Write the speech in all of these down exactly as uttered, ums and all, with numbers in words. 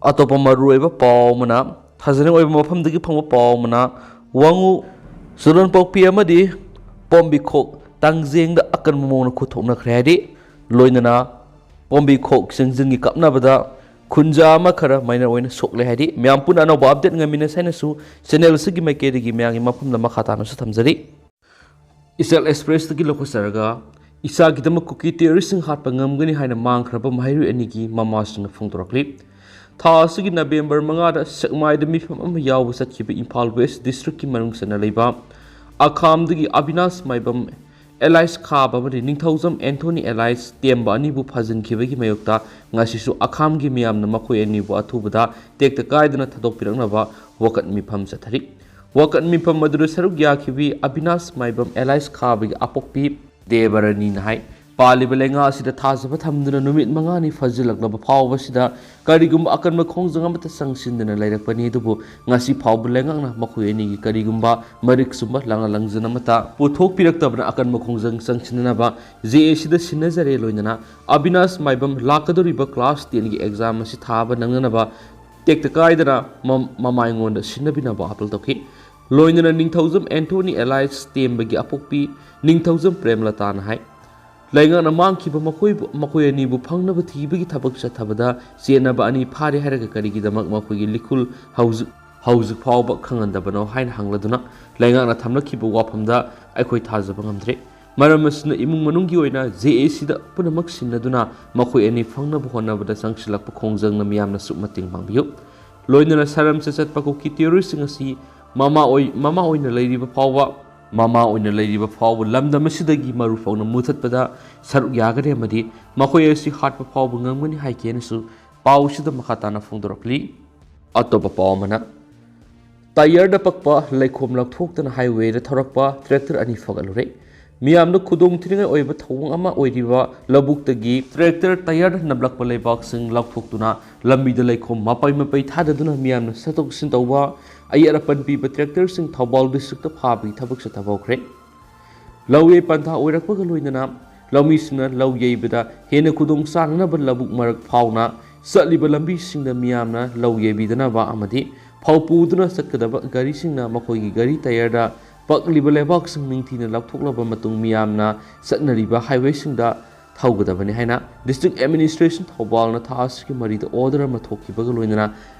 ꯑꯇꯣꯞꯄ ꯃꯔꯨꯑꯣꯏꯕ ꯄꯥꯎ ꯑꯃꯅ, ꯊꯥꯖꯅꯤꯡ ꯑꯣꯏꯕ ꯃꯐꯝꯗꯒꯤ ꯐꯪꯕ ꯄꯥꯎ ꯑꯃꯅ, ꯋꯥꯉꯨ ꯆꯨꯔꯣꯟꯄꯣꯛꯄꯤ ꯑꯃꯗꯤ ꯄꯣꯝꯕꯤꯈꯣꯛ ꯇꯥꯡꯖꯦꯡꯗ ꯑꯀꯟꯕ ꯃꯑꯣꯡꯗ ꯈꯨꯠ ꯊꯣꯛꯅꯈ꯭ꯔꯦ ꯍꯥꯏꯔꯤ꯫ ꯂꯣꯏꯅꯅ ꯄꯣꯝꯕꯤꯈꯣꯛ ꯆꯦꯡꯖꯤꯟꯒꯤ ꯀꯥꯞꯅꯕꯗ ꯈꯨꯟꯖꯥ ꯑꯃ ꯈꯔ ꯃꯥꯏꯅꯔ ꯑꯣꯏꯅ ꯁꯣꯛꯂꯦ ꯍꯥꯏꯔꯤ꯫ ꯃꯌꯥꯝ ꯄꯨꯟꯅ ꯑꯅꯧꯕ ꯑꯞꯗꯦꯠ ꯉꯥꯏꯃꯤꯟꯅꯁꯤ ꯍꯥꯏꯅꯁꯨ ꯆꯦꯅꯦꯜ ꯑꯁꯤꯒꯤ ꯃꯥꯏꯀꯩꯗꯒꯤ ꯃꯌꯥꯝꯒꯤ ꯃꯐꯝꯗ ꯃꯈꯥ ꯇꯥꯅꯁꯨ ꯊꯝꯖꯔꯤ꯫ ꯏꯆꯦꯜ ꯑꯦꯛꯁꯄ꯭ꯔꯦꯁꯇꯒꯤ ꯂꯧꯈꯠꯆꯔꯒ, ꯏꯆꯥꯒꯤꯗꯃꯛ ꯀꯨꯀꯤ ꯇꯦꯔꯣꯔꯤꯁꯁꯤꯡ ꯍꯥꯠꯄ ꯉꯝꯒꯅꯤ ꯍꯥꯏꯅ ꯃꯥꯡꯈ꯭ꯔꯕ ꯃꯍꯩꯔꯣꯏ ꯑꯅꯤꯒꯤ ꯃꯃꯥꯁꯤꯡꯅ ꯐꯣꯡꯗꯣꯔꯛꯂꯤ꯫ ꯊꯥ ꯑꯁꯤꯒꯤ ꯅꯕꯦꯝꯕꯔ ꯃꯉꯥꯗ ꯁꯦꯛꯃꯥꯏꯗ ꯃꯤꯐꯝ ꯑꯃ ꯌꯥꯎꯕ ꯆꯠꯈꯤꯕ ꯏꯝꯐꯥꯜ ꯋꯦꯁ ꯗꯤꯁꯇ꯭ꯔꯤꯛꯀꯤ ꯃꯅꯨꯡ ꯆꯟꯅ ꯂꯩꯕ ꯑꯈꯥꯝꯗꯒꯤ ꯑꯕꯤꯅꯥꯁ ꯃꯥꯏꯕꯝ, ꯑꯦꯂꯥꯏꯁ ꯈꯥꯕ ꯑꯃꯗꯤ ꯅꯤꯡꯊꯧꯖꯝ ꯑꯦꯟꯊꯣꯅꯤ ꯑꯦꯂꯥꯏꯁ ꯇꯦꯝꯕ ꯑꯅꯤꯕꯨ ꯐꯥꯖꯤꯟꯈꯤꯕꯒꯤ ꯃꯥꯌꯣꯛꯇ ꯉꯁꯤꯁꯨ ꯑꯈꯥꯝꯒꯤ ꯃꯤꯌꯥꯝꯅ ꯃꯈꯣꯏ ꯑꯅꯤꯕꯨ ꯑꯊꯨꯕꯗ ꯇꯦꯛꯇ ꯀꯥꯏꯗꯅ ꯊꯥꯗꯣꯛꯄꯤꯔꯛꯅꯕ ꯋꯥꯀꯠ ꯃꯤꯐꯝ ꯆꯠꯊꯔꯤ꯫ ꯋꯥꯀꯠ ꯃꯤꯐꯝ ꯑꯗꯨꯗ ꯁꯔꯨꯛ ꯌꯥꯈꯤꯕꯤ ꯑꯕꯤꯅꯥꯁ ꯃꯥꯏꯕꯝ ꯑꯦꯂꯥꯏꯁ ꯈꯥꯕꯒꯤ ꯑꯄꯣꯛꯄꯤ ꯗꯦꯕꯔꯅꯤꯅ ꯍꯥꯏ, ꯄꯥꯜꯂꯤꯕ ꯂꯩꯉꯥꯛ ꯑꯁꯤꯗ ꯊꯥꯖꯕ ꯊꯝꯗꯨꯅ ꯅꯨꯃꯤꯠ ꯃꯉꯥꯅꯤ ꯐꯥꯖꯤꯜꯂꯛꯂꯕ ꯐꯥꯎꯕꯁꯤꯗ ꯀꯔꯤꯒꯨꯝꯕ ꯑꯀꯟꯕ ꯈꯣꯡꯖꯪ ꯑꯃꯠꯇ ꯆꯪꯁꯤꯟꯗꯅ ꯂꯩꯔꯛꯄꯅꯤ, ꯑꯗꯨꯕꯨ ꯉꯁꯤ ꯐꯥꯎꯕ ꯂꯩꯉꯥꯛꯅ ꯃꯈꯣꯏ ꯑꯅꯤꯒꯤ ꯀꯔꯤꯒꯨꯝꯕ ꯃꯔꯤꯛ ꯆꯨꯝꯕ ꯂꯥꯡ ꯂꯪꯖꯟ ꯑꯃꯠꯇ ꯄꯨꯊꯣꯛꯄꯤꯔꯛꯇꯕꯅ ꯑꯀꯟꯕ ꯈꯣꯡꯖꯪ ꯆꯪꯁꯤꯟꯅꯅꯕ ꯖꯦ ꯑꯦ ꯁꯤꯗ ꯁꯤꯟꯅꯖꯔꯦ꯫ ꯂꯣꯏꯅꯅ ꯑꯕꯤꯅꯥꯁ ꯃꯥꯏꯕꯝ ꯂꯥꯛꯀꯗꯧꯔꯤꯕ ꯀ꯭ꯂꯥꯁ ꯇꯦꯟꯒꯤ ꯑꯦꯛꯖꯥꯝ ꯑꯁꯤ ꯊꯥꯕ ꯅꯪꯅꯅꯕ ꯇꯦꯛꯇ ꯀꯥꯏꯗꯅ ꯃ-, ꯃꯃꯥ ꯑꯩꯉꯣꯟꯗ ꯁꯤꯟꯅꯕꯤꯅꯕ ꯑꯥꯄꯤꯜ ꯇꯧꯈꯤ꯫ ꯂꯣꯏꯅꯅ ꯅꯤꯡꯊꯧꯖꯝ ꯑꯦꯟꯊꯣꯅꯤ ꯑꯦꯂꯥꯏꯁ ꯇꯦꯝꯕꯒꯤ ꯑꯄꯣꯛꯄꯤ ꯅꯤꯡꯊꯧꯖꯝ ꯄ꯭ꯔꯦꯝꯂꯇꯥꯅ ꯍꯥꯏ, ꯂꯩꯉꯥꯛꯅ ꯃꯥꯡꯈꯤꯕ ꯃꯈꯣꯏꯕꯨ, ꯃꯈꯣꯏ ꯑꯅꯤꯕꯨ ꯐꯪꯅꯕ ꯊꯤꯕꯒꯤ ꯊꯕꯛ ꯆꯠꯊꯕꯗ ꯆꯦꯟꯅꯕ ꯑꯅꯤ ꯐꯥꯔꯦ ꯍꯥꯏꯔꯒ ꯀꯔꯤꯒꯤꯗꯃꯛ ꯃꯈꯣꯏꯒꯤ ꯂꯤꯈꯨꯜ ꯍꯧꯖꯤꯛ, ꯍꯧꯖꯤꯛ ꯐꯥꯎꯕ ꯈꯪꯍꯟꯗꯕꯅꯣ ꯍꯥꯏꯅ ꯍꯪꯂꯗꯨꯅ ꯂꯩꯉꯥꯛꯅ ꯊꯝꯂꯛꯈꯤꯕ ꯋꯥꯐꯝꯗ ꯑꯩꯈꯣꯏ ꯊꯥꯖꯕ ꯉꯝꯗ꯭ꯔꯦ꯫ ꯃꯔꯝ ꯑꯁꯤꯅ ꯏꯃꯨꯡ ꯃꯅꯨꯡꯒꯤ ꯑꯣꯏꯅ ꯖꯦ ꯑꯦ ꯁꯤꯗ ꯄꯨꯝꯅꯃꯛ ꯁꯤꯟꯅꯗꯨꯅ ꯃꯈꯣꯏ ꯑꯅꯤ ꯐꯪꯅꯕ ꯍꯣꯠꯅꯕꯗ ꯆꯪꯁꯤꯜꯂꯛꯄ ꯈꯣꯡꯖꯪꯅ ꯃꯤꯌꯥꯝꯅꯁꯨ ꯃꯇꯦꯡ ꯄꯥꯡꯕꯤꯌꯨ꯫ ꯂꯣꯏꯅꯅ ꯁꯔꯝꯁ ꯆꯠꯄ ꯀꯨꯀꯤ ꯇꯦꯔꯣꯔꯤꯁꯁꯤꯡ ꯑꯁꯤ ꯃꯃꯥ ꯑꯣꯏ-, ꯃꯃꯥ ꯑꯣꯏꯅ ꯂꯩꯔꯤꯕ ꯐꯥꯎꯕ, ꯃꯃꯥ ꯑꯣꯏꯅ ꯂꯩꯔꯤꯕ ꯐꯥꯎꯕ ꯂꯝꯗꯝ ꯑꯁꯤꯗꯒꯤ ꯃꯔꯨ ꯐꯥꯎꯅ ꯃꯨꯊꯠꯄꯗ ꯁꯔꯨꯛ ꯌꯥꯒꯅꯤ ꯑꯃꯗꯤ ꯃꯈꯣꯏ ꯑꯁꯤ ꯍꯥꯠꯄ ꯐꯥꯎꯕ ꯉꯝꯒꯅꯤ ꯍꯥꯏꯈꯤ ꯍꯥꯏꯅꯁꯨ ꯄꯥꯎ ꯑꯁꯤꯗ ꯃꯈꯥ ꯇꯥꯅ ꯐꯣꯡꯗꯣꯔꯛꯂꯤ꯫ ꯑꯇꯣꯞꯄ ꯄꯥꯎ ꯑꯃꯅ, ꯇꯥꯌꯔꯗ ꯄꯛꯄ ꯂꯩꯈꯣꯝ ꯂꯧꯊꯣꯛꯇꯅ ꯍꯥꯏꯋꯦꯗ ꯊꯧꯔꯛꯄ ꯇ꯭ꯔꯦꯛꯇꯔ ꯑꯅꯤ ꯐꯒꯠꯂꯨꯔꯦ꯫ ꯃꯤꯌꯥꯝꯗ ꯈꯨꯗꯣꯡ ꯊꯤꯅꯤꯡꯉꯥꯏ ꯑꯣꯏꯕ ꯊꯧꯑꯣꯡ ꯑꯃ ꯑꯣꯏꯔꯤꯕ ꯂꯧꯕꯨꯛꯇꯒꯤ ꯇ꯭ꯔꯦꯛꯇꯔ ꯇꯥꯌꯔꯗ ꯅꯞꯂꯛꯄ ꯂꯩꯕꯥꯛꯁꯤꯡ ꯂꯧꯊꯣꯛꯇꯨꯅ ꯂꯝꯕꯤꯗ ꯂꯩꯈꯣꯝ ꯃꯄꯩ ꯃꯄꯩ ꯊꯥꯗꯗꯨꯅ ꯃꯤꯌꯥꯝꯅ ꯆꯠꯊꯣꯛ ꯆꯠꯁꯤꯟ ꯇꯧꯕ, ꯑꯌꯦꯠ ꯑꯄꯟ ꯄꯤꯕ ꯇ꯭ꯔꯦꯛꯇꯔꯁꯤꯡ ꯊꯧꯕꯥꯜ ꯗꯤꯁꯇ꯭ꯔꯤꯛꯇ ꯐꯥꯕꯒꯤ ꯊꯕꯛ ꯆꯠꯊꯕ ꯍꯧꯈ꯭ꯔꯦ꯫ ꯂꯧ ꯌꯩ ꯄꯟꯊꯥ ꯑꯣꯏꯔꯛꯄꯒ ꯂꯣꯏꯅꯅ ꯂꯧꯃꯤꯁꯤꯡꯅ ꯂꯧ ꯌꯩꯕꯗ ꯍꯦꯟꯅ ꯈꯨꯗꯣꯡ ꯆꯥꯅꯅꯕ ꯂꯧꯕꯨꯛ ꯃꯔꯛ ꯐꯥꯎꯅ ꯆꯠꯂꯤꯕ ꯂꯝꯕꯤꯁꯤꯡꯗ ꯃꯤꯌꯥꯝꯅ ꯂꯧ ꯌꯩꯕꯤꯗꯅꯕ ꯑꯃꯗꯤ ꯐꯧ ꯄꯨꯗꯨꯅ ꯆꯠꯀꯗꯕ ꯒꯥꯔꯤꯁꯤꯡꯅ ꯃꯈꯣꯏꯒꯤ ꯒꯥꯔꯤ ꯇꯌꯔꯗ ꯄꯛꯂꯤꯕ ꯂꯩꯕꯥꯛꯁꯤꯡ ꯅꯤꯡꯊꯤꯅ ꯂꯧꯊꯣꯛꯂꯕ ꯃꯇꯨꯡ ꯃꯤꯌꯥꯝꯅ ꯆꯠꯅꯔꯤꯕ ꯍꯥꯏꯋꯦꯁꯤꯡꯗ ꯊꯧꯒꯗꯕꯅꯤ ꯍꯥꯏꯅ ꯗꯤꯁꯇ꯭ꯔꯤꯛ ꯑꯦꯗꯃꯤꯅꯤꯁꯇ꯭ꯔꯦꯁꯟ ꯊꯧꯕꯥꯜꯅ ꯊꯥ ꯑꯁꯤꯒꯤ ꯃꯔꯤꯗ ꯑꯣꯔꯗꯔ ꯑꯃ ꯊꯣꯛꯈꯤꯕꯒ ꯂꯣꯏꯅꯅ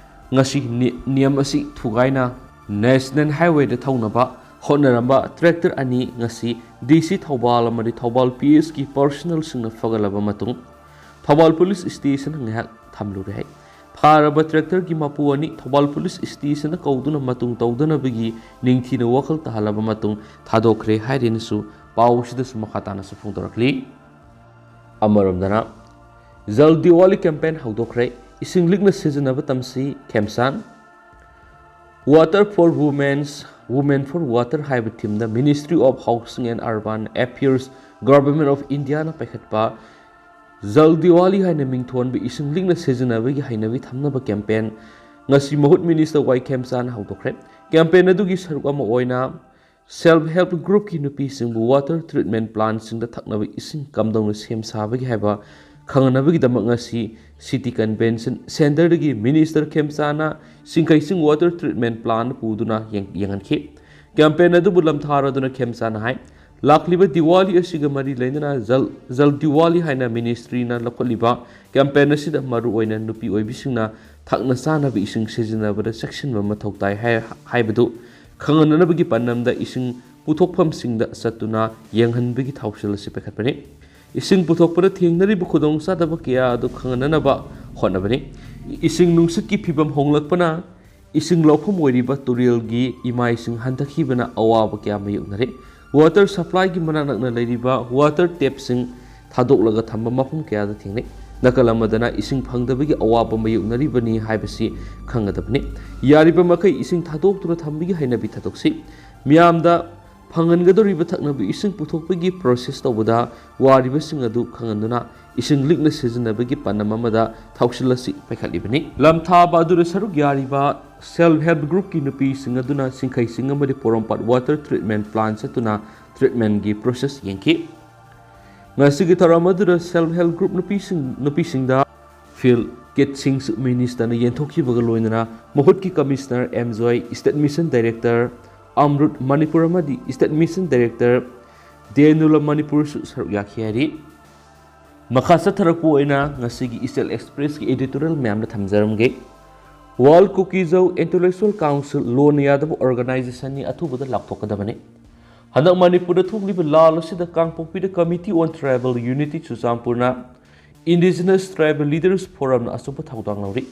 ꯉꯁꯤ ꯅꯤ-, ꯅꯤꯌꯝ ꯑꯁꯤ ꯊꯨꯒꯥꯏꯅ ꯅꯦꯁꯅꯦꯜ ꯍꯥꯏꯋꯦꯗ ꯊꯧꯅꯕ ꯍꯣꯠꯅꯔꯝꯕ ꯇ꯭ꯔꯦꯛꯇꯔ ꯑꯅꯤ ꯉꯁꯤ ꯗꯤ ꯁꯤ ꯊꯧꯕꯥꯜ ꯑꯃꯗꯤ ꯊꯧꯕꯥꯜ ꯄꯤ ꯑꯦꯁꯀꯤ ꯄꯥꯔꯁꯣꯅꯦꯜꯁꯤꯡꯅ ꯐꯒꯠꯂꯕ ꯃꯇꯨꯡ ꯊꯧꯕꯥꯜ ꯄꯨꯂꯤꯁ ꯁ꯭ꯇꯦꯁꯟ ꯉꯥꯏꯍꯥꯛ ꯊꯝꯂꯨꯔꯦ ꯍꯥꯏ꯫ ꯐꯥꯔꯕ ꯇ꯭ꯔꯦꯛꯇꯔꯒꯤ ꯃꯄꯨ ꯑꯅꯤ ꯊꯧꯕꯥꯜ ꯄꯨꯂꯤꯁ ꯁ꯭ꯇꯦꯁꯟꯗ ꯀꯧꯗꯨꯅ ꯃꯇꯨꯡ ꯇꯧꯗꯅꯕꯒꯤ ꯅꯤꯡꯊꯤꯅ ꯋꯥꯈꯜ ꯇꯥꯍꯜꯂꯕ ꯃꯇꯨꯡ ꯊꯥꯗꯣꯛꯈ꯭ꯔꯦ ꯍꯥꯏꯔꯦꯅꯁꯨ ꯄꯥꯎ ꯑꯁꯤꯗꯁꯨ ꯃꯈꯥ ꯇꯥꯅꯁꯨ ꯐꯣꯡꯗꯣꯔꯛꯂꯤ꯫ ꯑꯃꯔꯣꯝꯗꯅ ꯖꯜ ꯗꯤꯋꯥꯂꯤ ꯀꯦꯝꯄꯦꯟ ꯍꯧꯗꯣꯛꯈ꯭ꯔꯦ꯫ ꯏꯁꯤꯡ ꯂꯤꯛꯅ ꯁꯤꯖꯤꯟꯅꯕ ꯇꯝꯁꯤ ꯈꯦꯝꯆꯥꯟ꯫ Water for Women's, Women for Water ꯍꯥꯏꯕ ꯊꯤꯝꯗ Ministry of Housing and Urban Affairs, Government of Indiaꯅ ꯄꯥꯏꯈꯠꯄ ꯖꯜ ꯗꯤꯋꯥꯂꯤ ꯍꯥꯏꯅ ꯃꯤꯡꯊꯣꯟꯕ ꯏꯁꯤꯡ ꯂꯤꯛꯅ ꯁꯤꯖꯤꯟꯅꯕꯒꯤ ꯍꯩꯅꯕꯤ ꯊꯝꯅꯕ ꯀꯦꯝꯄꯦꯟ ꯉꯁꯤ ꯃꯍꯨꯠ ꯃꯤꯅꯤꯁꯇꯔ ꯋꯥꯏ ꯈꯦꯝꯆꯥꯟ ꯍꯧꯗꯣꯛꯈ꯭ꯔꯦ꯫ ꯀꯦꯝꯄꯦꯟ ꯑꯗꯨꯒꯤ ꯁꯔꯨꯛ ꯑꯃ ꯑꯣꯏꯅ ꯁꯦꯜꯐ ꯍꯦꯜꯞ ꯒ꯭ꯔꯨꯞꯀꯤ ꯅꯨꯄꯤꯁꯤꯡꯕꯨ ꯋꯥꯇꯔ ꯇ꯭ꯔꯤꯠꯃꯦꯟ ꯄ꯭ꯂꯥꯟꯁꯤꯡꯗ ꯊꯛꯅꯕ ꯏꯁꯤꯡ ꯀꯝꯗꯧꯅ ꯁꯦꯝ ꯁꯥꯕꯒꯦ ꯍꯥꯏꯕ ꯈꯪꯍꯟꯅꯕꯒꯤꯗꯃꯛ ꯉꯁꯤ ꯁꯤꯇꯤ ꯀꯟꯚꯦꯟꯁꯟ ꯁꯦꯟꯇꯔꯗꯒꯤ ꯃꯤꯅꯤꯁꯇꯔ ꯈꯦꯝꯆꯥꯟꯅ ꯁꯤꯡꯈꯩꯁꯤꯡ ꯋꯥꯇꯔ ꯇ꯭ꯔꯤꯠꯃꯦꯟ ꯄ꯭ꯂꯥꯟ ꯄꯨꯗꯨꯅ ꯌꯦꯡ-, ꯌꯦꯡꯍꯟꯈꯤ꯫ ꯀꯦꯝꯄꯦꯟ ꯑꯗꯨꯕꯨ ꯂꯝꯊꯥꯔꯗꯨꯅ ꯈꯦꯝꯆꯥꯟꯅ ꯍꯥꯏ, ꯂꯥꯛꯂꯤꯕ ꯗꯤꯋꯥꯂꯤ ꯑꯁꯤꯒ ꯃꯔꯤ ꯂꯩꯅꯅ ꯖꯜ, ꯖꯜ ꯗꯤꯋꯥꯂꯤ ꯍꯥꯏꯅ ꯃꯤꯅꯤꯁꯇ꯭ꯔꯤꯅ ꯂꯧꯈꯠꯂꯤꯕ ꯀꯦꯝꯄꯦꯟ ꯑꯁꯤꯗ ꯃꯔꯨꯑꯣꯏꯅ ꯅꯨꯄꯤ ꯑꯣꯏꯕꯤꯁꯤꯡꯅ ꯊꯛꯅ ꯆꯥꯅꯕ ꯏꯁꯤꯡ ꯁꯤꯖꯤꯟꯅꯕꯗ ꯆꯦꯛꯁꯤꯟꯕ ꯃꯊꯧ ꯇꯥꯏ ꯍꯥꯏ-, ꯍꯥꯏꯕꯗꯨ ꯈꯪꯍꯟꯅꯅꯕꯒꯤ ꯄꯥꯟꯗꯝꯗ ꯏꯁꯤꯡ ꯄꯨꯊꯣꯛꯐꯝꯁꯤꯡꯗ ꯆꯠꯇꯨꯅ ꯌꯦꯡꯍꯟꯕꯒꯤ ꯊꯧꯁꯤꯜ ꯑꯁꯤ ꯄꯥꯏꯈꯠꯄꯅꯤ꯫ ꯏꯁꯤꯡ ꯄꯨꯊꯣꯛꯄꯗ ꯊꯦꯡꯅꯔꯤꯕ ꯈꯨꯗꯣꯡꯆꯥꯗꯕ ꯀꯌꯥ ꯑꯗꯨ ꯈꯪꯍꯟꯅꯅꯕ ꯍꯣꯠꯅꯕꯅꯤ꯫ ꯏꯁꯤꯡ ꯅꯨꯡꯁꯤꯠꯀꯤ ꯐꯤꯕꯝ ꯍꯣꯡꯂꯛꯄꯅ ꯏꯁꯤꯡ ꯂꯧꯐꯝ ꯑꯣꯏꯔꯤꯕ ꯇꯨꯔꯦꯜꯒꯤ ꯏꯃꯥꯏꯁꯤꯡ ꯍꯟꯊꯈꯤꯕꯅ ꯑꯋꯥꯕ ꯀꯌꯥ ꯃꯥꯌꯣꯛꯅꯔꯦ꯫ ꯋꯥꯇꯔ ꯁꯄ꯭ꯂꯥꯏꯒꯤ ꯃꯅꯥꯛ ꯅꯛꯅ ꯂꯩꯔꯤꯕ ꯋꯥꯇꯔ ꯇꯦꯞꯁꯤꯡ ꯊꯥꯗꯣꯛꯂꯒ ꯊꯝꯕ ꯃꯐꯝ ꯀꯌꯥꯗ ꯊꯦꯡꯅꯩ꯫ ꯅꯥꯀꯜ ꯑꯃꯗꯅ ꯏꯁꯤꯡ ꯐꯪꯗꯕꯒꯤ ꯑꯋꯥꯕ ꯃꯥꯌꯣꯛꯅꯔꯤꯕꯅꯤ ꯍꯥꯏꯕꯁꯤ ꯈꯪꯒꯗꯕꯅꯤ꯫ ꯌꯥꯔꯤꯕ ꯃꯈꯩ ꯏꯁꯤꯡ ꯊꯥꯗꯣꯛꯇꯨꯅ ꯊꯝꯕꯒꯤ ꯍꯩꯅꯕꯤ ꯊꯥꯗꯣꯛꯁꯤ꯫ ꯃꯤꯌꯥꯝꯗ ꯐꯪꯍꯟꯒꯗꯧꯔꯤꯕ ꯊꯛꯅꯕ ꯏꯁꯤꯡ ꯄꯨꯊꯣꯛꯄꯒꯤ ꯄ꯭ꯔꯣꯁꯦꯁ ꯇꯧꯕꯗ ꯋꯥꯔꯤꯕꯁꯤꯡ ꯑꯗꯨ ꯈꯪꯍꯟꯗꯨꯅ ꯏꯁꯤꯡ ꯂꯤꯛꯅ ꯁꯤꯖꯤꯟꯅꯕꯒꯤ ꯄꯥꯟꯗꯝ ꯑꯃꯗ ꯊꯧꯁꯤꯜ ꯑꯁꯤ ꯄꯥꯏꯈꯠꯂꯤꯕꯅꯤ꯫ ꯂꯝꯊꯥꯕ ꯑꯗꯨꯗ ꯁꯔꯨꯛ ꯌꯥꯔꯤꯕ ꯁꯦꯜꯐ ꯍꯦꯜꯞ ꯒ꯭ꯔꯨꯞꯀꯤ ꯅꯨꯄꯤꯁꯤꯡ ꯑꯗꯨꯅ ꯁꯤꯡꯈꯩꯁꯤꯡ ꯑꯃꯗꯤ ꯄꯣꯔꯣꯝꯄꯥꯠ ꯋꯥꯇꯔ ꯇ꯭ꯔꯤꯠꯃꯦꯟ ꯄ꯭ꯂꯥꯟ ꯆꯠꯇꯨꯅ ꯇ꯭ꯔꯤꯠꯃꯦꯟꯒꯤ ꯄ꯭ꯔꯣꯁꯦꯁ ꯌꯦꯡꯈꯤ꯫ ꯉꯁꯤꯒꯤ ꯊꯧꯔꯝ ꯑꯗꯨꯗ ꯁꯦꯜꯐ ꯍꯦꯜꯞ ꯒ꯭ꯔꯨꯞ ꯅꯨꯄꯤꯁꯤꯡ, ꯅꯨꯄꯤꯁꯤꯡꯗ ꯐꯤꯜ ꯀꯤꯠ ꯁꯤꯡꯁꯨ ꯃꯤꯅꯤꯁꯇꯔꯅ ꯌꯦꯟꯊꯣꯛꯈꯤꯕꯒ ꯂꯣꯏꯅꯅ ꯃꯍꯨꯠꯀꯤ ꯀꯃꯤꯁꯅꯔ ꯑꯦꯝ ꯖꯣꯏ, ꯏꯁꯇꯦꯠ ꯃꯤꯁꯟ ꯗꯥꯏꯔꯦꯛꯇꯔ ꯑꯃ꯭ꯔꯨꯠ ꯃꯅꯤꯄꯨꯔ ꯑꯃꯗꯤ ꯏꯁꯇꯦꯠ ꯃꯤꯁꯟ ꯗꯥꯏꯔꯦꯛꯇꯔ ꯗꯦꯅꯨꯂ ꯃꯅꯤꯄꯨꯔꯁꯨ ꯁꯔꯨꯛ ꯌꯥꯈꯤ ꯍꯥꯏꯔꯤ꯫ ꯃꯈꯥ ꯆꯠꯊꯔꯛꯄ ꯑꯣꯏꯅ ꯉꯁꯤꯒꯤ ꯏꯆꯦꯜ ꯑꯦꯛꯁꯄ꯭ꯔꯦꯁꯀꯤ editorial ꯃꯌꯥꯝꯗ ꯊꯝꯖꯔꯝꯒꯦ꯫ ꯋꯥꯔꯜ ꯀꯨꯀꯤꯖꯧ ꯏꯟꯇꯦꯂꯦꯛꯆꯨꯋꯦꯜ ꯀꯥꯎꯟꯁꯤꯜ ꯂꯣꯟꯅ ꯌꯥꯗꯕ organization ꯅꯤ, ꯑꯊꯨꯕꯗ ꯂꯥꯎꯊꯣꯛꯀꯗꯕꯅꯤ꯫ ꯍꯟꯗꯛ ꯃꯅꯤꯄꯨꯔꯗ ꯊꯣꯛꯂꯤꯕ ꯂꯥꯜ ꯑꯁꯤꯗ ꯀꯥꯡꯄꯣꯛꯄꯤꯗ Committee on Tribal Unity ꯆꯨꯔꯆꯥꯟꯄꯨꯔꯅ Indigenous Tribal Leaders Forum ꯅ ꯑꯆꯧꯕ ꯊꯧꯗꯥꯡ ꯂꯧꯔꯤ꯫